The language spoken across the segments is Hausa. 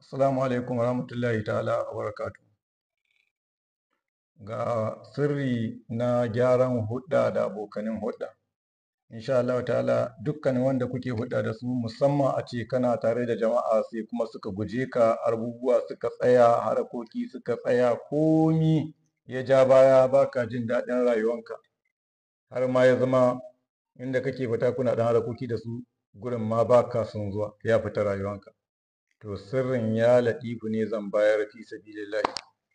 Assalamu alaikum warahmatullahi ta'ala wa barakatuh. Ga sirri na gyaran hudda da abokanin hudda. Insha Allah ta'ala, dukkanin wanda kuke hudda da su, musamman a ce kana tare da jama'a sai kuma suka guje ka, abubuwa suka tsaya, harakoki suka tsaya, komi ya ja baya, baka jin daɗin rayuwanka. Har ma ya zama inda kake fita kuna ɗan harakoki da su, gurin ma baka son zuwa, ya fita rayuwanka. To, sirrin ya laɗifu ne zan bayar fi sabilillahi,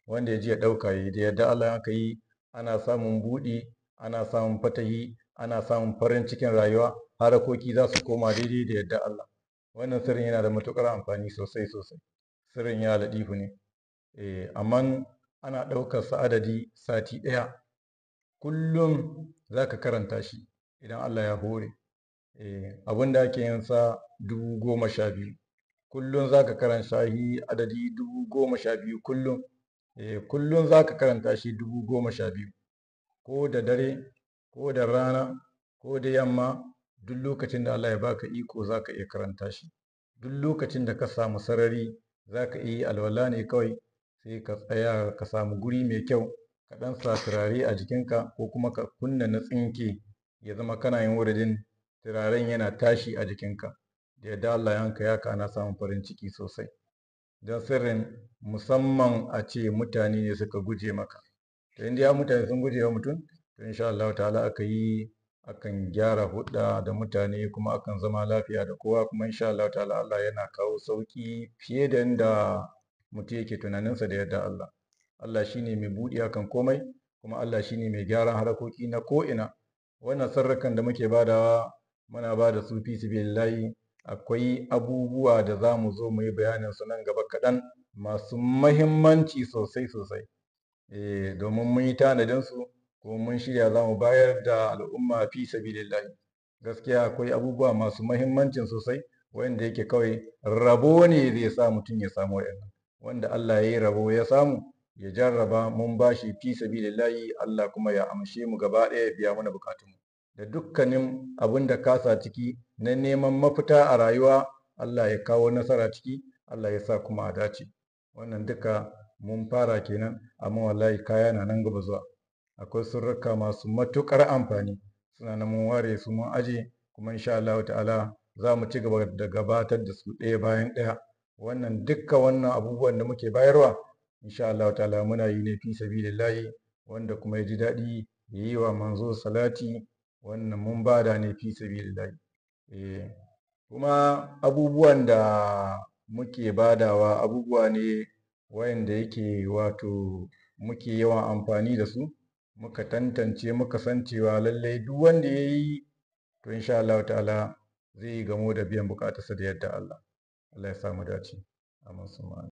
wanda ya ji ya ɗauka yi. Da yadda Allah aka yi, ana samun buɗi, ana samun fatahi, ana samun farin cikin rayuwa, harakoki za su koma daidai da yadda Allah. Wannan sirrin yana da matuƙar amfani sosai sosai. Sirrin ya laɗifu ne, eh, amma ana ɗaukar sa adadi sati ɗaya. Kullum za ka karanta shi idan Allah ya hore. Eh, abin da ake yin sa 12,000. Kullum za ka karanta shi adadi 12,000 kullum. Eh, kullum za ka karanta shi 12,000, ko da dare, ko da rana, ko da yamma. Duk lokacin da Allah ya baka iko za ka iya karanta shi. Duk lokacin da ka samu sarari za ka iya alwala ne kawai, sai ka tsaya, ka samu guri mai kyau, ka ɗan sa turare a jikinka, ko kuma ka kunna na tsinke, ya zama kana yin wuridin, turaren yana tashi a jikinka. Da yadda Allah yanka yaka, ana samun farin ciki sosai. Don sirrin musamman a ce mutane ne suka guje maka. To, in dai mutane sun guje wa mutum, to insha Allah ta'ala aka yi, akan gyara hudda da mutane, kuma akan zama lafiya da kowa. Kuma insha Allah ta'ala Allah yana kawo sauki fiye da yadda mutum yake tunaninsa, da yadda Allah. Allah shine mai buɗi akan komai, kuma Allah shine mai gyaran harakoki na ko'ina. Wannan sirrikan da muke badawa, muna ba da su fi sabilillahi. Akwai abubuwa da za mu zo mu yi bayanin su nan gaba kaɗan, masu mahimmanci sosai sosai, eh, domin mun yi tanadin su kuma mun shirya za mu bayar da al'umma fi sabilillahi. Gaskiya akwai abubuwa masu mahimmancin sosai, wanda yake kawai rabo ne zai sa mutum ya samu wa'annan. Wanda Allah ya yi rabo ya samu, ya jarraba, mun bashi fi sabilillahi. Allah kuma ya amshe mu gaba ɗaya, ya biya mana bukatunmu da dukkanin abin da kasa ciki na neman mafita a rayuwa. Allah ya kawo nasara ciki, Allah ya sa kuma a dace. Wannan duka mun fara kenan, amma wallahi kaya na nan gaba zuwa. Akwai sirrika masu matuƙar amfani, suna nan mun ware su mun aje, kuma insha Allah ta'ala za mu ci gaba da gabatar da su ɗaya bayan ɗaya. Wannan dukka wannan abubuwan da muke bayarwa, insha Allah ta'ala muna yi ne fi sabilillahi. Wanda kuma ya ji daɗi ya yi wa manzo salati. Wannan mun bada ne fi sabilillahi. Eh, kuma abubuwan da muke badawa abubuwa ne wayanda yake, wato muke yawan amfani da su, muka tantance, muka san cewa lallai duk wanda ya yi, to insha Allah ta'ala zai yi gamo da biyan bukatarsa da yadda Allah. Allah ya sa mu dace. Amin summa.